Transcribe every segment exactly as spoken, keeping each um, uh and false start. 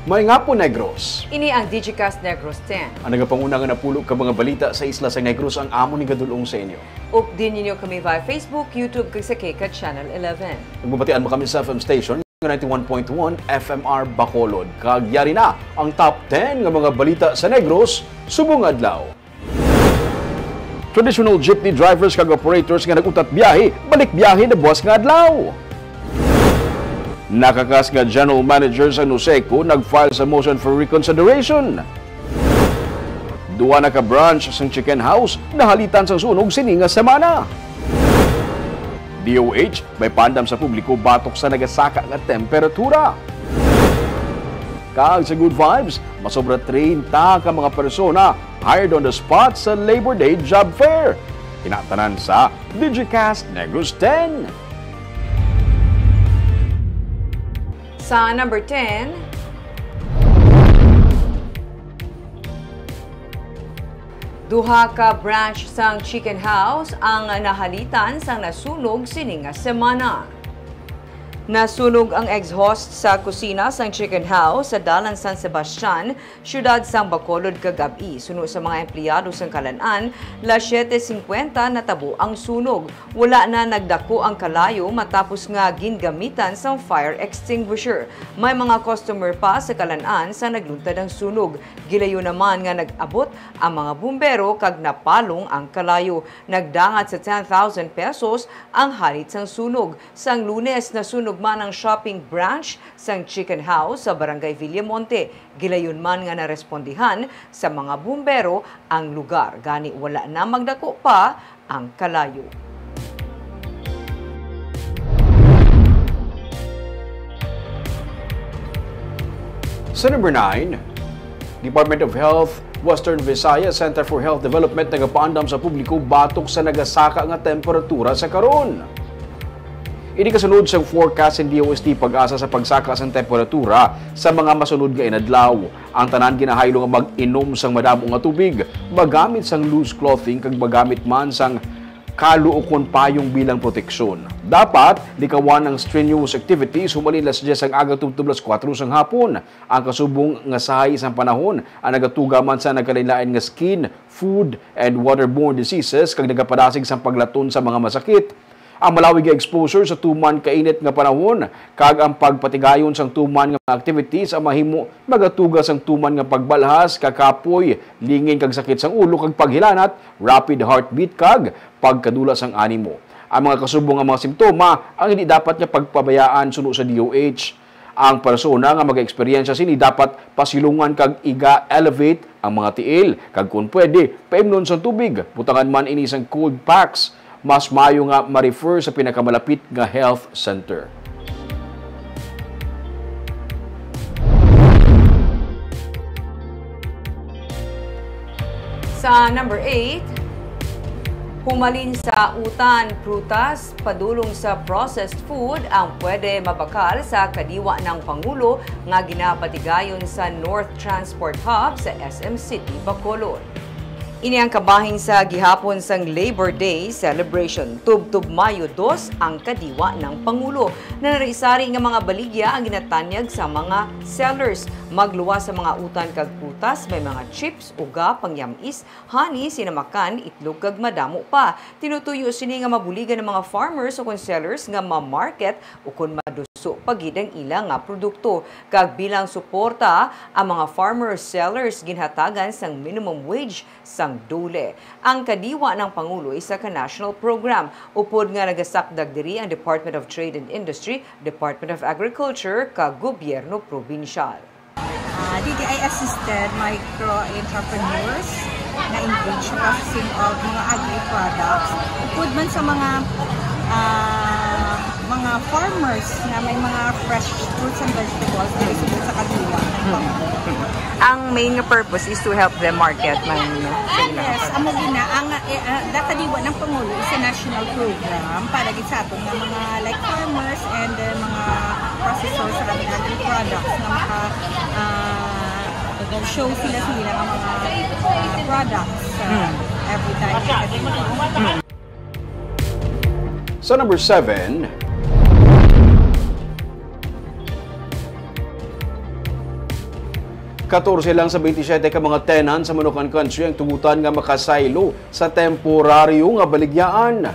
Maayong hapon, Negros. Ini ang Digicast Negros ten. Ang nagapanguna nga napulo ka mga balita sa isla sa Negros ang amon igadul-ong sa inyo. Updi ninyo kami via Facebook, YouTube, kag sa KCAT Channel eleven. Nagbabatian mo kami sa F M station nga ninety-one point one F M R Bacolod. Kag yari na ang top ten nga mga balita sa Negros subong adlaw. Traditional jeepney drivers kag operators nga nag-utat biyahe, balik biyahe na buwas nga adlaw. Nakakas nga general manager sa Nuseco nag-file sa motion for reconsideration. Duha na ka branch sang chicken house nahalitan sang sunog sini nga semana. D O H may paandam sa publiko batok sa nagasaka nga temperatura. Kag sa Good Vibes, masobra treinta ka mga persona hired on the spot sa Labor Day Job Fair. Kinatanan sa Digicast Negros ten. Sa number ten, duha ka branch sang chicken house ang nahalitan sang nasunog sini nga semana. Nasunog ang exhaust sa kusina sang chicken house sa Dalan San Sebastian, siyudad sang Bacolod kagab-i. Suno sa mga empleyado sang kalan-an, las siete cincuenta natabo ang sunog. Wala na nagdako ang kalayo matapos nga gingamitan sang fire extinguisher. May mga customer pa sa kalan-an sa nagluntad ang sunog. Gilayon naman nga nag-abot ang mga bumbero kag napalong ang kalayo. Nagdangat sa ten thousand pesos ang halit sang sunog. Sang Lunes, nasunog man ang shopping branch sang chicken house sa Barangay Villamonte. Gilayon man nga narespondihan sa mga bumbero ang lugar, gani wala na magdako pa ang kalayo. Sa number nine, Department of Health, Western Visayas Center for Health Development nagapaandam sa publiko batok sa nagasaka nga temperatura sa karon. Ini kasunod sang forecast sang D O S T PAGASA sa pagsaka sang temperatura sa mga masunod nga inadlaw. Ang tanan ginahaylo nga mag-inom sang madamo nga tubig, magamit sang loose clothing kag magamit man sang kalo ukon payong bilang proteksyon. Dapat likawan ang strenuous activities humalin las diyes sang aga tubtob las kuwatro sang hapon. Ang kasubong nga sahay sang panahon ang nagatuga man sa nagkalainlain nga skin, food, and waterborne diseases kag nagapadasig sang paglaton sa mga masakit. Ang malawig nga exposure sa tuman kainit nga panahon kag ang pagpatigayon sang tuman nga mga activities ang mahimo magatuga sang tuman nga pagbalhas, kakapoy, lingin kag sakit sang ulo kag paghilanat, rapid heartbeat kag pagkadula sang animo. Ang mga kasubong nga mga simptoma ang hindi dapat nga pagpabayaan suno sa D O H. Ang persona nga mag-eksperyensya sini dapat pasilungan kag iga-elevate ang mga tiil, kag kon pwede, paimnon sang tubig. Butangan man ini sang cold packs. Mas maayo nga ma-refer sa pinakamalapit nga health center. Sa number eight, humalin sa utan, prutas, padulong sa processed food ang pwede mabakal sa Kadiwa ng Pangulo nga ginapatigayon sa North Transport Hub sa S M City, Bacolod. Ini ang kabahin sa gihapon sang Labor Day celebration. Tubtob Mayo dos ang Kadiwa ng Pangulo. Nanari-sari nga mga baligya ang ginatanyag sa mga sellers. Magluwas sa mga utan kag prutas, may mga chips, uga, pangyam-is, honey, sinamakan, itlog, kag madamo pa. Tinutuyo sini nga mabuligan ang mga farmers ukon sellers nga ma-market ukon maduso pa gid ang ila nga produkto. Kag bilang suporta, ang mga farmers, sellers ginhatagan sang minimum wage sang DOLE. Ang Kadiwa ng Pangulo isa ka national program, upod nga nagasakdag diri ang Department of Trade and Industry, Department of Agriculture, kag gobyerno probinsyal. Ah, didi I assisted micro entrepreneurs na engage sa processing of mga agri products. Upod man sa mga, ah, mga farmers nga may mga fresh fruits and vegetables na isugod sa Kadiwa. Ang main nga purpose is to help them market man, no? Ah, yes, amo gina ang, eh, ah, the Kadiwa ng Pangulo is a national program para gid sa aton nga mga, like, farmers and, uh, mga processors sa ating agri products nga maka, ah, show sila sa ilang mga, ah, products, ah, every time. Sa number seven, Katorse lang sa twenty-seven ka mga tenant sa Manukan Country ang tugutan nga makasaylo sa temporaryo nga baligyaan.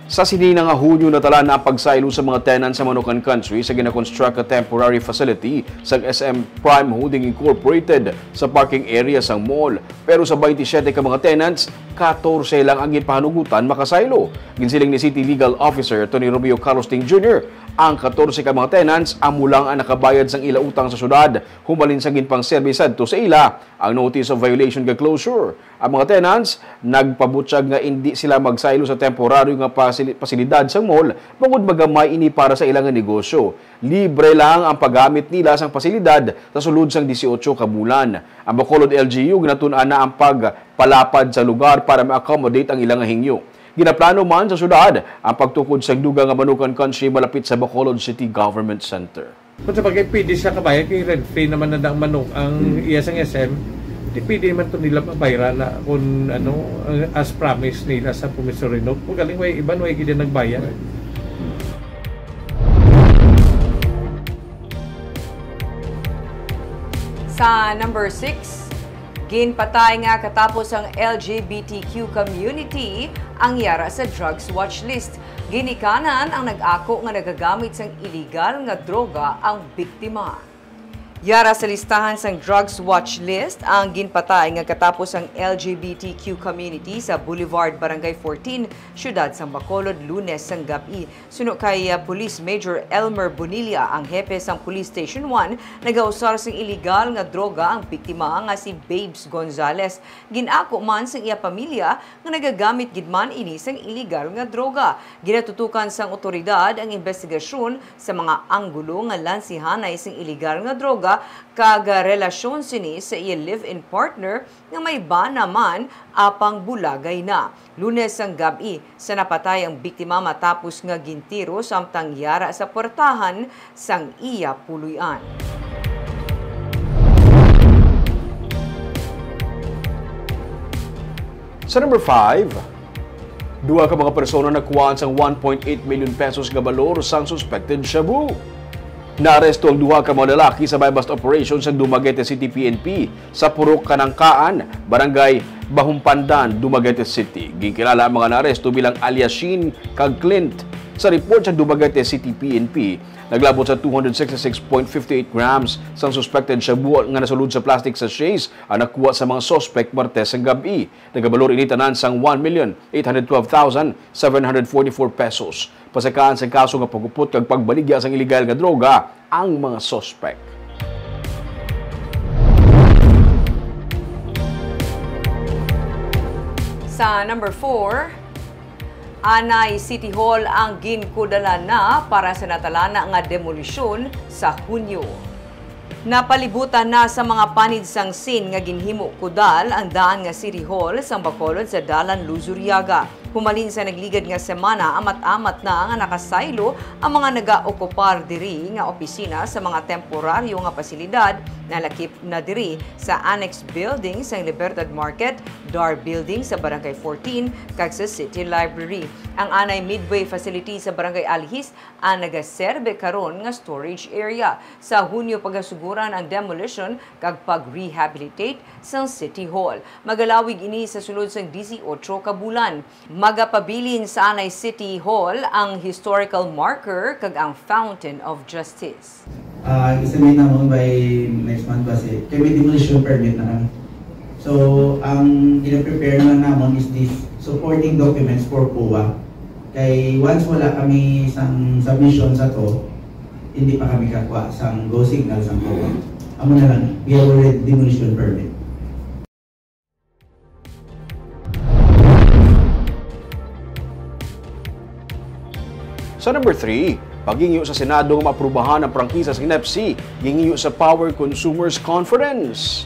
Sa sini na nga Hunyo, natala na ang pagsaylo sa mga tenant sa Manukan Country sa ginakonstruct nga temporary facility sang S M Prime Holding Incorporated sa parking area sang mall. Pero sa twenty-seven ka mga tenants, katorse lang ang ginpahanugutan makasaylo. Ginsiling ni City Legal Officer Tony Romeo Carlos Ting Junior, ang katorse ka mga tenants amo lang ang nakabayad sang ila utang sa syudad humalin sa ginpangserbi sadto sa ila ang notice of violation kag closure. Ang mga tenants nagpabutyag nga indi sila magsaylo sa temporaryo nga pasili-, pasilidad sang mall bangod magamay ini para sa ila nga negosyo. Libre lang ang paggamit nila sang pasilidad sa sulod sang dieciocho ka bulan. Ang Bacolod L G U ginatun-an na ang pagpalapad sa lugar para ma-accommodate ang ila nga hingyo. Ginaplano man sa syudad ang pagtukod sang dugang nga Manukan Country malapit sa Bacolod City Government Center. Kung sa bagay, pwede siya kabayad kay rent free naman na ang manok ang iya sang S M. Di pwede man to nila mabayran na kung ano, as promise nila sa promissory note. Kung galing, way iban, way gid nagbayad. Sa number six, ginpatay nga katapos ang L G B T Q community ang yara sa drugs watch list. Ginikanan ang nag-ako nga nagagamit sang iligal nga droga ang biktima. Yara sa listahan sang drugs watch list ang ginpatay nga katapos ang L G B T Q community sa Boulevard, Barangay fourteen, siyudad sang Bacolod, Lunes sang gab-i. Suno kay, ah, Police Major Elmer Bonilla, ang hepe sang Police Station one, nagausar sing iligal nga droga ang biktima nga si Babes Gonzales. Gin-ako man sang iya pamilya nga nagagamit gid man ini sang iligal nga droga. Ginatutukan sang awtoridad ang imbestigasyon sa mga anggulo nga lansihanay sing iligal nga droga kag relasyon sini sa iya live-in partner nga may bana man apang bulagay na. Lunes sang gab-i sa napatay ang biktima matapos nga gintiro samtang yara sa puwertahan sang iya puloy-an. Sa number five, duha ka mga persona nakuhaan sang one point eight million pesos nga balor sang suspected shabu. Naaresto ang duha ka mga lalaki sa buy-bust operation sang Dumaguete City P N P sa Purok Kanangkaan, Barangay Bahumpandan, Dumaguete City. Ginkilala ang mga naaresto bilang alias Sheen kag Clint. Sa report sa Dumaguete City P N P, naglabot sa two hundred sixty-six point fifty-eight grams sang suspected shabu nga nasulod sa plastic sachets ang nakuha sa mga suspect Martes sang gab-i. Nagabalor ini tanan sang one million eight hundred twelve thousand seven hundred forty-four pesos. Pasakaan sa kaso nga pagupot kag pagbaligya sang iligal nga droga ang mga suspek. Sa number four, anay City Hall ang ginkudalan na para sa natalana nga demolisyon sa Hunyo. Napalibutan na sa mga panid sang sin nga ginhimo kudal ang daan nga City Hall sang Bacolod sa Dalan Luzuriaga. Humalin sa nagligad nga semana, amat-amat na nga nakasaylo ang mga nagaokupar diri nga opisina sa mga temporaryo nga pasilidad. Nalakip na diri sa Annex Building sang Libertad Market, Dar Building sa Barangay fourteen, kag sa City Library. Ang anay Midway Facility sa Barangay Alihis ang nagaserbe karon nga storage area. Sa Hunyo pagasuguran ang demolition kag pag-rehabilitate sang City Hall. Magalawig ini sa sulod sang dieciocho ka bulan. Magapabilin sa anay City Hall ang historical marker kag ang Fountain of Justice. Ah, i-submit namon by next month basi kay may demolition permit na kami. So, ang gina-prepare naman namon is this supporting documents for COA. Kay once wala kami sang submission sa to, hindi pa kami kakuha sang go signal sang COA. Amo na lang, we have already demolition permit. Sa number three, paghingyo sa Senado nga maaprubahan ang prangkisa sa NEPC, gingyo sa Power Consumers Conference.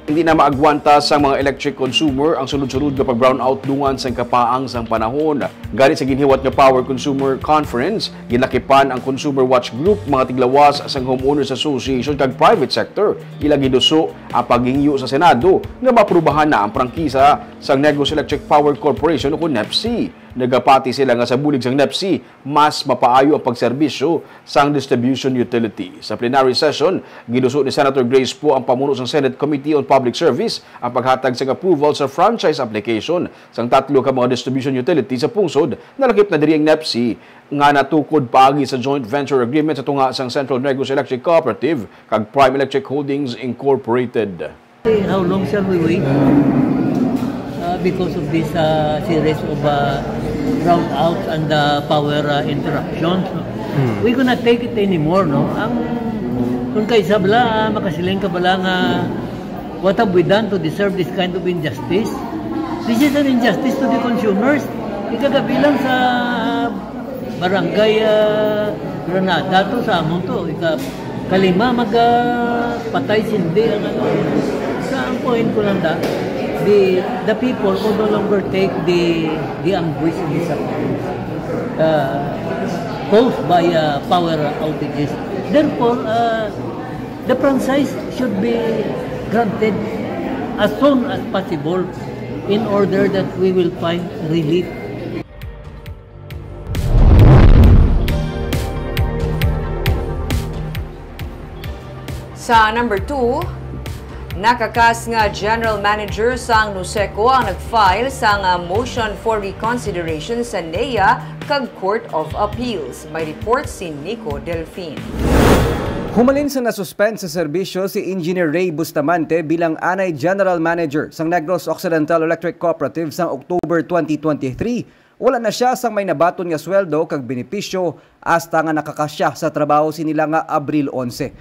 Hindi na maagwanta sang mga electric consumer ang sulod-sulod nga pag-brownout dungan sang kapaang sang panahon. Gani sa ginhiwat nga Power Consumer Conference, ginakipan ang Consumer Watch Group, mga tiglawas sang Homeowners Association kag private sector. Ila giduso ang paghingyo sa Senado nga maaprubahan na ang prangkisa sang Negros Electric Power Corporation o kon NEPC. Nagapati sila nga sa bulig sang NEPC, mas mapaayo ang pagserbisyo sang distribution utility. Sa plenary session, ginuso ni Senator Grace Poe ang pamuno sang Senate Committee on Public Service ang paghatag sang approval sa franchise application sang tatlo ka mga distribution utility sa pungsod. Nalakip na diri ang NEPC nga natukod paagi sa joint venture agreement sa tunga sang Central Negros Electric Cooperative kag Prime Electric Holdings Incorporated. How long shall we wait? Uh, because of this uh, series of uh, brownouts and uh, power uh, interruptions, no? Hmm. We cannot take it anymore, no? Ang, kung kaisa bala, uh, makasiling ka bala nga, what have we done to deserve this kind of injustice? This is an injustice to the consumers. Ikagabilang sa Barangay ah, Granada to sa amon to. Ika, kalima mag ah, patay sindi ang ano. Sa ang point ko lang da, the, the people will no longer take the the anguish of the suffering uh, caused by uh, power outages. Therefore, uh, the franchise should be granted as soon as possible in order that we will find relief. Sa number two, nakakas nga general manager sang NOCECO ang nag-file sang ah, motion for reconsideration sa NEA kag Court of Appeals. May report si Nico Delfin. Humalin sa nasuspend sa serbisyo si Engineer Ray Bustamante bilang anay general manager sang Negros Occidental Electric Cooperative sang October twenty twenty-three, wala na sia sang may nabaton nga sweldo kag benepisyo hasta nga nakakasya sa trabaho sini lang nga Abril onse.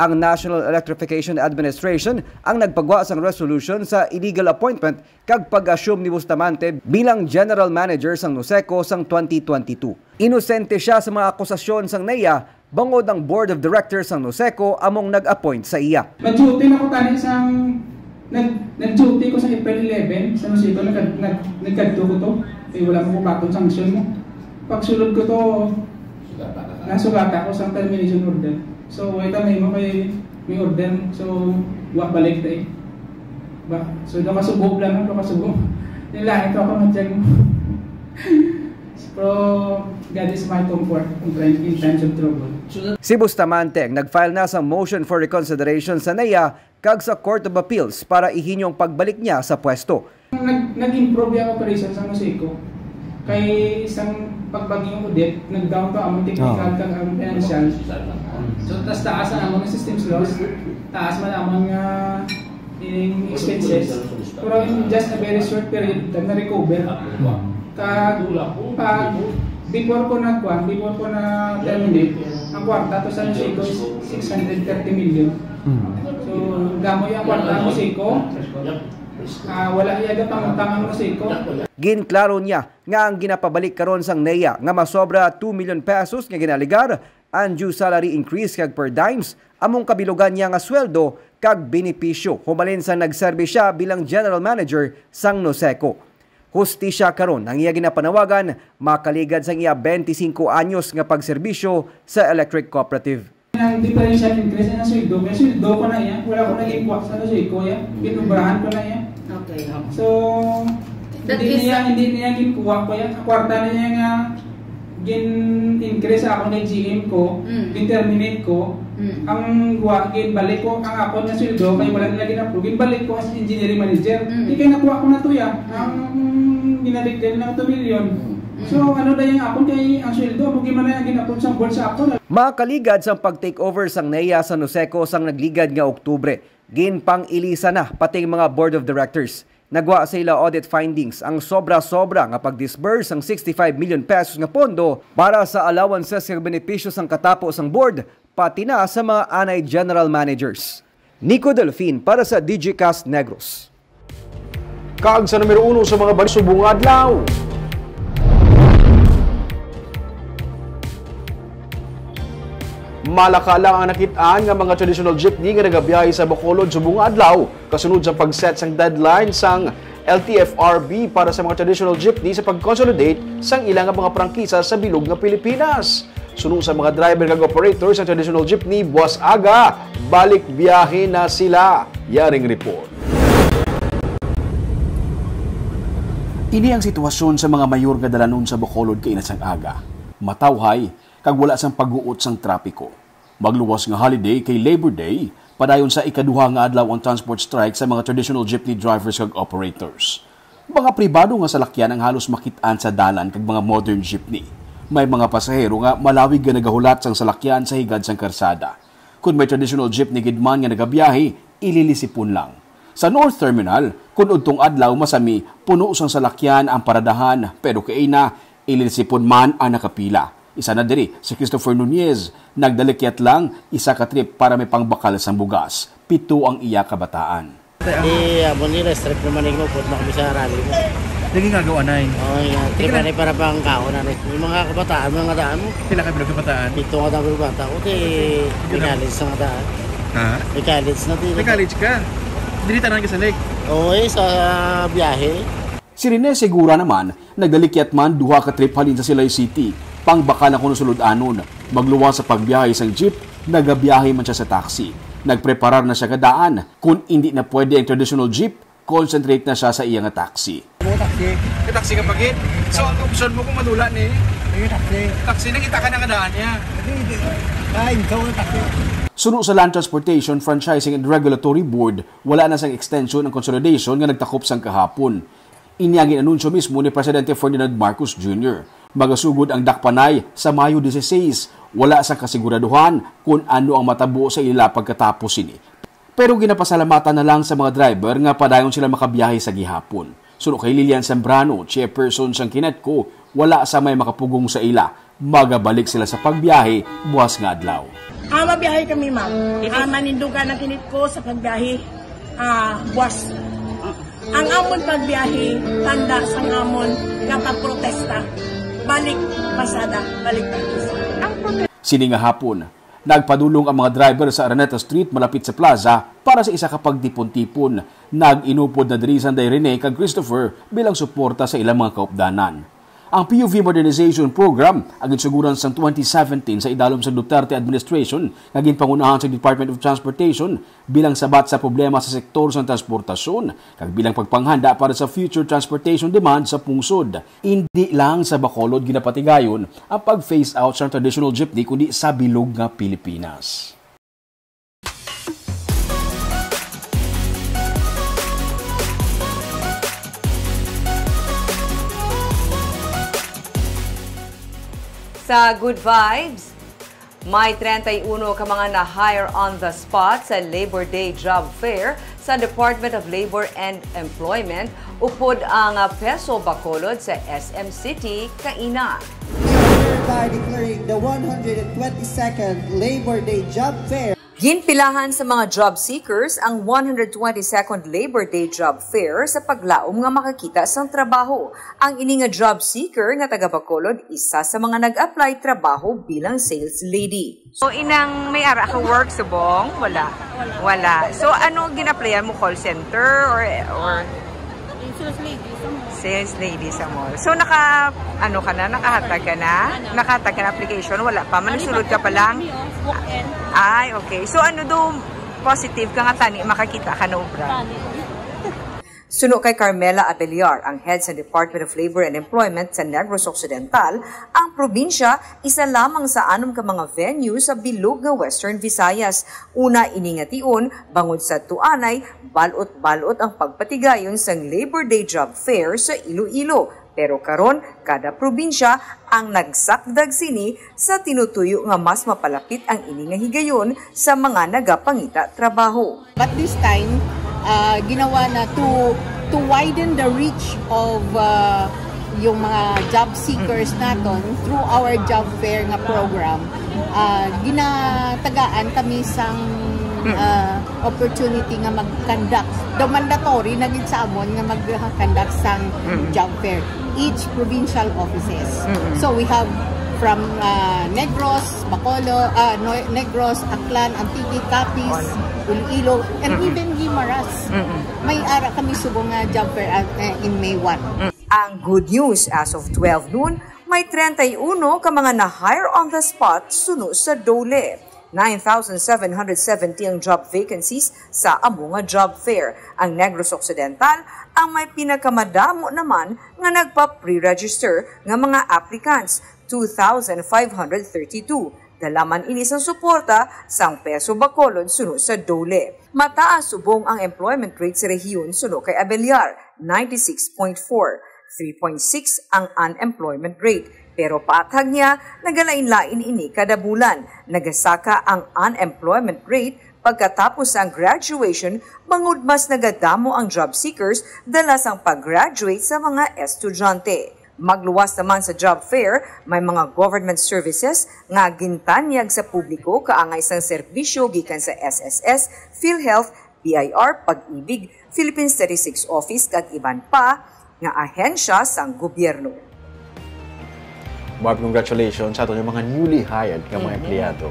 Ang National Electrification Administration ang nagpagwa sang resolution sa illegal appointment kag pag-assume ni Bustamante bilang general manager sang NOCECO sang twenty twenty-two. Inosente sia sa mga akusasyon sang NEA bangod ang Board of Directors sang NOCECO among nag-appoint sa iya. Nag-duty na ko tani sang, nag, nag-duty ko sa April eleven, sa NOCECO, nagkad-, nag, nagkadto ko to. Kay wala mo ko bakon sanction mo. Pagsulod ko to, nasugata ko sa termination order. So, wait, may mo kay may order. So, wa balik ta eh. Ba, so, daw kasubo lang, daw kasubo. Nilain ko ako ng tiyan mo. Pero God is my comfort in time, in times of trouble. Si Bustamante ang nag-file na sa motion for reconsideration sa NEA kag sa Court of Appeals para ihinyo ang pagbalik niya sa pwesto. Nag, nag-improve ang operation sa NOCECO. Kay isang pagbagyo ng audit, nag-down to among technical Oo. kag ang financial. So, tas taas ang among systems loss, taas man among ah, in expenses. Pero in just a very short period of time, na-recover. Kag, pag, before ko nagkuan, before ko na-terminate, ang kwarta to sa NOCECO is six hundred thirty million. Hmm. So, damo yung kwarta ng NOCECO. Ah, wala iya gatang-utang ang NOCECO. Ginklaro niya nga ang ginapabalik karon sang NEA nga masobra two million pesos nga ginaaligar, ang due salary increase kag per diems, among kabilugan niya nga sweldo kag benepisyo humalin sang nagserbi siya bilang general manager sang NOCECO. Hustisya karon ang iya ginapanawagan makaligad sang iya twenty-five anyos nga pagserbisyo sa electric cooperative. Ang differential increase na sweldo, kay sweldo ko na iya, wala ko naging kuha sa NOCECO iya, ginubrahan ko na iya. Okay. So, That hindi is niya, hindi niya ginkuha ko iya. Ang kwarta na niya nga gin-increase ako ni G M ko, Mm. gin-terminate ko, Mm. ang wa, ginbalik ko, ang akon nga sweldo, kay wala nila gin-approve, ginbalik ko as engineering manager. Mm. Di kay nakuha ko na to iya. Mm. Ang ginadikit na two million. Mm. So, ano na yung akon kay ang sweldo, mo gimana yung gin-approve sa board sa akon. Makaligad sang pag-take over sang NEA sa NOCECO sang nagligad nga Oktubre, ginpang-ilisa na pati ang mga board of directors. Nagwa sa ila audit findings ang sobra-sobra nga pag-disburse sang sixty-five million pesos nga pondo para sa allowances kag benepisyo sang katapo sang board, pati na sa mga anay general managers. Nico Delfin para sa Digicast Negros. Kag sa numero uno sa mga balita subong nga adlaw. Malaka lang ang nakit-an nga mga traditional jeepney nga nagabiyahe sa Bacolod subong nga adlaw, kasunod sa pag-set sang deadline sang L T F R B para sa mga traditional jeepney sa pag-consolidate sang ila nga mga prangkisa sa bilog nga Pilipinas. Suno sa mga driver kag operator sa traditional jeepney, buwas aga, balik biyahe na sila. Yaring report. Ini ang sitwasyon sa mga mayor nga dalanon sa Bacolod kaina sang aga. Matawhay, kag wala sang pagguot sang trapiko. Magluwas nga holiday kay Labor Day, padayon sa ikaduha nga adlaw ang transport strike sa mga traditional jeepney drivers kag operators. Mga pribado nga salakyan ang halos makit-an sa dalan kag mga modern jeepney. May mga pasahero nga malawig nga nagahulat sang salakyan sa higad sang karsada. Kon may traditional jeepney gid man nga nagabiyahe, ililisipon lang. Sa North Terminal, kon udtong adlaw masami, puno sang salakyan ang paradahan, pero kaina, ililisipon man ang nakapila. Isa na diri si Christopher Nunez, nagdalikyat lang isa ka trip para may pangbakal sang bugas. Pito ang iya kabataan. Di, amo nila, strip naman yung lupot na kami sa rally mo. Lagi nga gawa na eh. Oo, nga. Di ka na- Trip na para pang kaon na. Yung mga kabataan, mga daan mo. Pila ka bilog kabataan? Pito nga daan bata ko, kay Ganun. May college sa nga daan. Ha? May college na din. May college ka? Dili tanan ka sa lake? Oo, eh, sa biyahe. Si Rene Segura naman, nagdalikyat man duha ka trip halin sa Silay City. Pangbakal na kuno sulod-anon. Magluwas sa pagbiyahe sang jeep, nagabiyahe man siya sa taxi. Nagpreparar na siya nga daan. Kun indi na pwede ang traditional jeep, concentrate na siya sa iya nga taxi. Mo taxi. May taxi ka pa gid? So, ang option mo kung madula ni? May taxi. Taxi, nakita ka na nga daan niya. Hindi, hindi. Ay, ikaw ang taxi. Suno sa Land Transportation, Franchising and Regulatory Board, wala na sang extension ang consolidation nga nagtakop sang kahapon. Ini ang gin-anunsyo mismo ni Presidente Ferdinand Marcos Junior. Magasugod ang dakpanay sa Mayo dieciséis. Wala sang kasiguraduhan kon ano ang matabo sa ila pagkatapos sini. Pero ginapasalamatan na lang sa mga driver nga padayon sila makabiyahe sa gihapon. Suno kay Lilian Zambrano, chairperson sang Kinetco, wala sa may makapugong sa ila. Magabalik sila sa pagbiyahe buwas nga adlaw. Ah, mabiyahe kami, ma'am. Ah, manindugan ang Kinetco sa pagbiyahe, ah, buwas. Ang amon pagbiyahe, tanda sang amon nga pagprotesta. Balik pasada, balik pasada. Sini nga hapon, nagpadulong ang mga driver sa Araneta Street malapit sa plaza para sa isa ka pagtipon-tipon. Nag-inupod na diri si Inday Rene kag Christopher bilang suporta sa ilang mga kaupdanan. Ang P U V Modernization Program ang ginsuguran sang twenty seventeen sa idalom sa Duterte administration nga ginpangunahan sa Department of Transportation bilang sabat sa problema sa sektor sang transportasyon kag bilang pagpanghanda para sa future transportation demand sa pungsod. Indi lang sa Bacolod ginapatigayon ang pag-phase out sa traditional jeepney kundi sa bilog nga Pilipinas. Sa Good Vibes, may treinta y uno ka mga na-hire on the spot sa Labor Day Job Fair sa Department of Labor and Employment upod ang, ah, Peso Bacolod sa S M City kaina. We are hereby declaring the one hundred twenty-second Labor Day Job Fair. Ginpilahan sa mga job seekers ang one hundred twenty-second Labor Day Job Fair sa paglaom nga makakita sang trabaho. Ang ini nga job seeker nga taga Bacolod, isa sa mga nag-apply trabaho bilang sales lady. So, inang may ara ka work subong? Wala. Wala. So, ano gin-applyan mo? Call center or, or Sales lady sa mall. Sales lady sa mall. So, naka, ano ka na? Nakahatag ka na? Ano? Nakahatag ka na application? Wala pa. Ano Manusulod pa? Ka pa lang? Walk-in. Ay, okay. So, ano do positive ka nga tani makakita ka na obra? Tani. Suno kay Carmela Abeliar, ang head sa Department of Labor and Employment sa Negros Occidental, ang probinsya isa lamang sa anom ka mga venue sa bilog nga Western Visayas. Una ini nga tion, bangod sa tuanay, balot-balot ang pagpatigayon sang Labor Day Job Fair sa Iloilo. Pero karon, kada probinsya ang nagsakdag sini sa tinutuyo nga mas mapalapit ang ini nga higayon sa mga nagapangita trabaho. But this time, ah, ginawa na to, to widen the reach of, ah, yung mga job seekers naton through our job fair nga program. Ah, ginatagaan kami sang, ah, opportunity nga mag-conduct. Though mandatory na gid sa amon nga mag-conduct sang job fair each provincial offices. So we have from, ah, Negros, Bacolod, ah, no, Negros, Aklan, Antique, Capiz, Iloilo, and even Guimaras. May ara kami subong nga job fair, ah, eh, in May one. Ang good news, as of twelve noon, may treinta y uno ka mga na-hire on the spot suno sa DOLE. Nine thousand seven hundred seventy ang job vacancies sa amo nga job fair. Ang Negros Occidental ang may pinakamadamo naman nga nagpa-pre-register nga mga applicants, two thousand five hundred thirty-two. Dala man ini sang suporta sang Peso Bacolod suno sa DOLE. Mataas subong ang employment rate sa rehiyon suno kay Abellar, ninety-six point four, three point six ang unemployment rate. Pero paathag niya, nagalain-lain ini kada bulan. Nagasaka ang unemployment rate pagkatapos sang graduation, bangod mas nagadamo ang job seekers dala sang pag-graduate sa mga estudyante. Magluwas naman sa job fair, may mga government services nga gintanyag sa publiko kaangay sang serbisyo gikan sa S S S, PhilHealth, B I R, Pag-ibig, Philippine Statistics Office, kag iban pa nga ahensya sang gobyerno. Barb, congratulations sa aton mga newly hired nga mga Mhm. empleyado.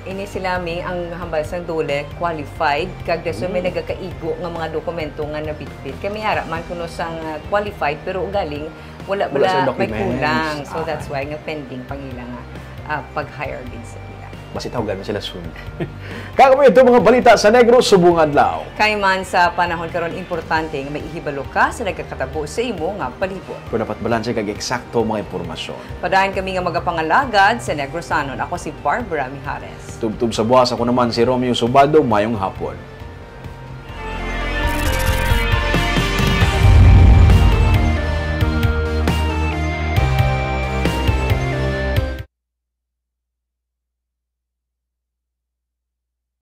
Ini sila, Ming, ang hambal sang DOLE, qualified, kag dason may Mm. nagakaigo nga mga dokumento nga nabitbit. Kami ara man kuno sang, ah, qualified, pero ugaling wala Wala bala sa may documents. kulang. So Ah. that's why nga pending pa ang ila nga, ah, pag-hire din sa ila. Basi tawagan mo sila soon. Kag amo ito mga balita sa Negros subong adlaw. Kay man sa panahon karon, importante nga may ihibalo ka sa nagakatabo sa imo nga palibot. Kung dapat balanse kag eksakto mga impormasyon. Padayon kami nga magapangalagad sa Negrosanon. Ako si Barbara Mijares. Tubtob sa buwas, ako naman si Romeo Subaldo. Mayong hapon.